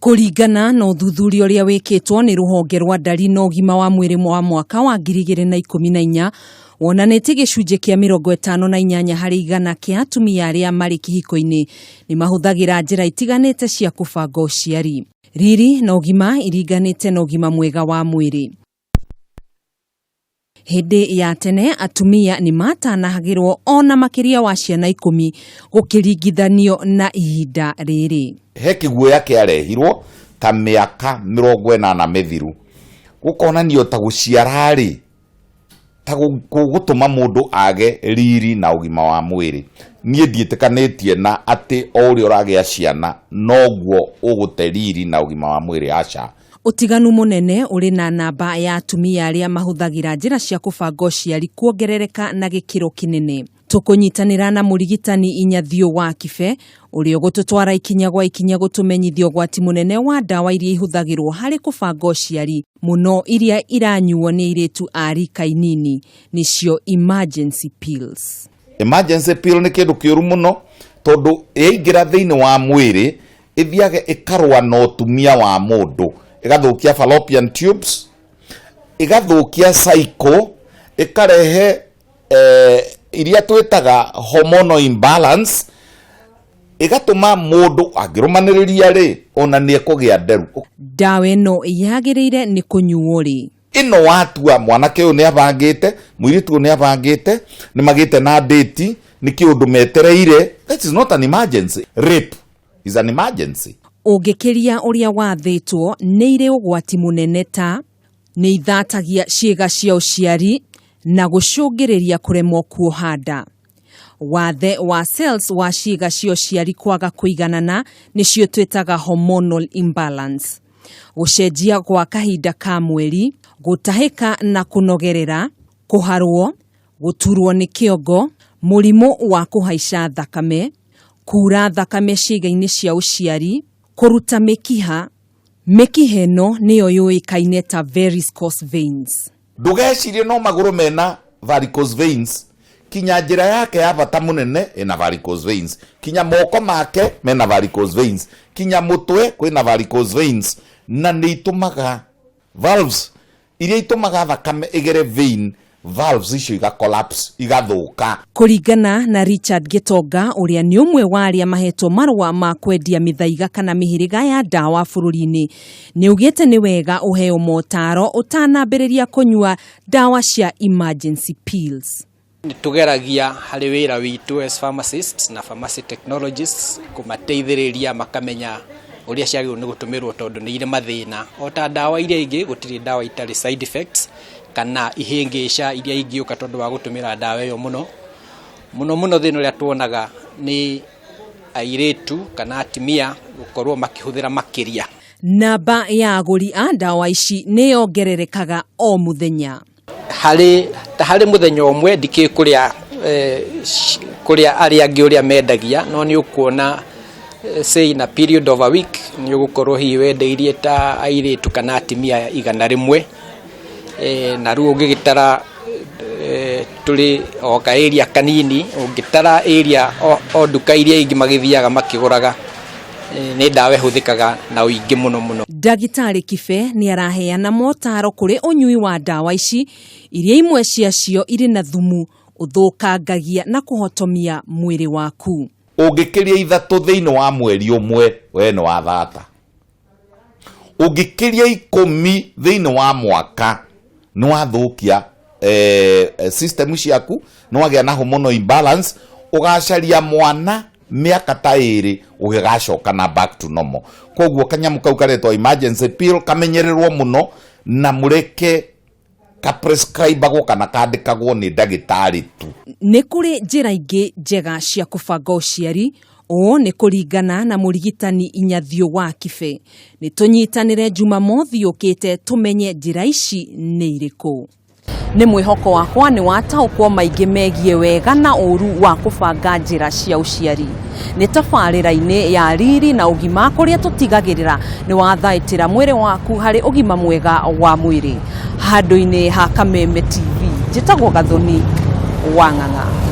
Kũringana na ũthuthuria ũrĩa wĩkĩtwo nĩ rũhonge rwa ndari na ũgima wa mwĩrĩ wa mwaka wa 2014 wonanĩtie gĩcunjĩ kĩa 58 harĩ igana kĩa atumia arĩa marĩ kĩhiko-inĩ nĩ mahũthagĩra njĩra itiganĩte cia kũbanga ũciari. Riri na ũgima iringanĩte na ũgima mwega wa mwĩrĩ. Hĩndĩ ya tene atumia nĩ matanahagĩrwo ona makĩria wa ciana 10 gũkĩringithanio na ihinda rĩrĩ. He kĩguoya kĩarehirwo ta mĩaka 80 mĩthiru, gũkonanio ta gũciara-rĩ ta gũtũma mũndũ age riri na ũgima wa mwĩrĩ. Niĩ ndiĩtĩkanĩtie na atĩ o ũrĩa ũragĩa ciana noguo ũgũte riri na ũgima wa mwĩrĩ, aca. Ũtiganu mũnene ũrĩ na namba ya atumia arĩa mahũthagĩra njĩra cia kũbanga ũciari kuongerereka na gĩkĩro kĩnene. Tũkũnyitanĩra na mũrigitani Inyathiũ wa Kibe ũrĩa ũgũtũtwara ikinya gwa ikinya gũtũmenyithia ũgwati mũnene wa ndawa iria ihũthagĩrwo harĩ kũbanga ũciari, mũno iria iranyuo nĩ airĩtu a rika inini, nĩcio emergency pills. Emergency pill nĩ kĩndũ kĩũru mũno tondũ yaingĩra thĩinĩ wa mwĩrĩ ĩthiage ĩkarũa na ũtumia wa mũndũ, ĩgathũkia fallopian tubes, ĩgathũkia cycle, ĩkarehe iria twĩtaga hormonal imbalance, ĩgatũma mũndũ angĩrũmanĩrĩria rĩ ona nĩ ekũgĩa nderu. Ndawa ĩno yagĩrĩire nĩ kũnyuo rĩ? Ĩno watua mwanake ũyũ nĩ abangĩte, mũirĩtu ũyũ nĩ abangĩte, nĩ magĩte na date, nĩ kĩũndũ metereire. That is not an emergency. Rape is an emergency. Ũngĩkĩria ũrĩa wathĩtwo nĩ irĩ ũgwati mũnene ta nĩ ithatagia ciĩga cia ũciari na gũcũngĩrĩria kũremwo kuoha nda. Wathe wa cells wa ciĩga cia ũciari kwaga kũiganana nĩcio twĩtaga hormonal imbalance. Gũcenjia gwa kahinda ka mweri, gũtahĩka na kũnogerera, kũharwo, gũturwo nĩ kĩongo, mũrimũ wa kũhaica thakame, kura thakame ciĩga-inĩ cia ũciari, kũruta mĩkiha. Mĩkiha ĩno nĩyo yũĩkaine ta varicose veins. Ndũgecirie no magũrũ mena varicose veins, kinya njĩra yake ya bata mũnene ĩna varicose veins, kinya moko make mena varicose veins, kinya mũtwe kwĩna varicose veins, na nĩ itũmaga valves iria itũmaga thakame ĩgere vein, valves icio iga collapse, igathũka. Kũringana na Richard Gĩtonga ũrĩa nĩ ũmwe wa arĩa mahetwo marũa ma kwendia mĩthaiga kana mĩhĩrĩga ya ndawa bũrũri-inĩ, nĩ augĩte nĩ wega ũheo motaro ũtanambĩrĩria kũnyua ndawa cia emergency pills. Nĩ tũgeragia harĩ wĩra witũ as pharmacists na pharmacy technologists kũmateithĩrĩria makamenya ũrĩa ciagĩrĩirwo nĩ gũtũmĩrwo tondũ nĩ irĩ mathĩna. O ta ndawa iria ingĩ, gũtirĩ ndawa itarĩ side effects kana ihĩngĩca iria ingĩũka tondũ wa gũtũmĩra ndawa ĩyo mũno. Mũno mũno thĩna ũrĩa tuonaga nĩ airĩtu kana atumia gũkorwo makĩhũthĩra makĩria. Namba ya agũri a ndawa ici nĩ yongererekaga o mũthenya. Harĩ ta harĩ mũthenya ũmwe ndikĩũĩ kũrĩa kũrĩa arĩa angĩ ũrĩa mendagia, no nĩ ũkuona say in a period of a week nĩ ũgũkorwo hihi wendeirie ta airĩtu kana atumia 100, na rĩu ũngĩgĩtara tũrĩ o ka area kanini, ũngĩtara area o nduka iria ingĩ magĩthiaga makĩgũraga, nĩ ndawa ĩhũthĩkaga na ũingĩ mũno mũno. Ndagĩtarĩ Kibe nĩ araheana motaro kũrĩ ũnyui wa ndawa ici iria imwe ciacio irĩ na thumu ũthũkangagia na kũhotomia mwĩrĩ waku. Ũngĩkĩria 3 thĩinĩ wa mweri ũmwe, we nĩ wa thata. Ũngĩkĩria 10 thĩinĩ wa mwaka, nĩ wathũkia system ciaku, nĩ wagĩa na hormonal imbalance, ũgacaria mwana mĩaka ta 2 ũgĩgacoka na back to normal. Koguo kanyamũ kau karetwo emergency pill kamenyererwo mũno na mũreke ka prescribagwo kana kandĩkagwo nĩ ndagĩtarĩ tu. Nĩ kũrĩ njĩra ingĩ njega cia kũbanga ũciari, ũũ nĩ kũringana na mũrigitani Inyathiũ wa Kibe. Nĩ tũnyitanĩre Jumamothi yũkĩte tũmenye njĩra ici nĩ irĩkũ. Nĩ mwĩhoko wakwa nĩ wataũkwo maingĩ megiĩ wega na ũru wa kũbanga njĩra cia ũciari. Nĩ tabarĩra-inĩ ya Riri na Ũgima kũrĩa tũtigagĩrĩra nĩ wathaitĩra mwĩrĩ waku harĩ ũgima mwega wa mwĩrĩ. Handũ-inĩ ha Kameme TV, njĩtagwo Gathoni wa Ng'ang'a.